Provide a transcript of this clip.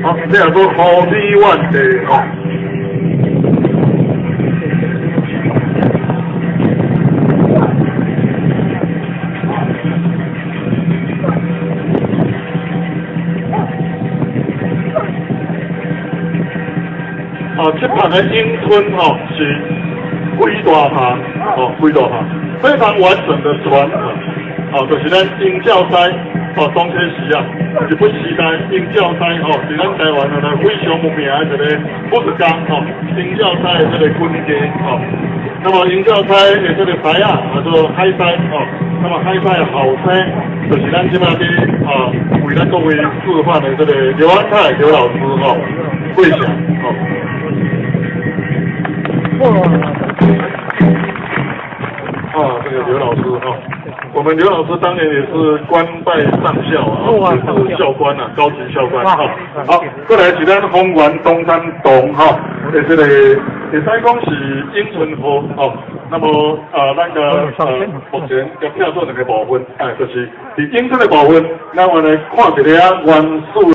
好，這叫做呼天喚地吼。啊，這棚的詠春吼是幾大棚，吼幾大棚，非常完整的傳承，哦，就是咱鷹叫師，哦，當時時啊，日本時代鷹叫師吼，是咱台灣的非常有名的一個武術家吼，鷹叫師的這個軍家吼。那麼鷹叫師的這個師啊，叫做海師吼，那麼海師的後生，就是咱這擺佇啊為咱各位示範的這個劉安泰劉老師吼，跪下吼。啊，這個劉老師哈，我們劉老師當年也是官拜上校啊，也是校官啊，高級校官哈。好，過來是咱豐原東山洞哈，的這個會使講是詠春號哦。那麼啊，咱個目前要跳做兩個部分，哎，就是佇詠春的部分，咱我來看一下元素。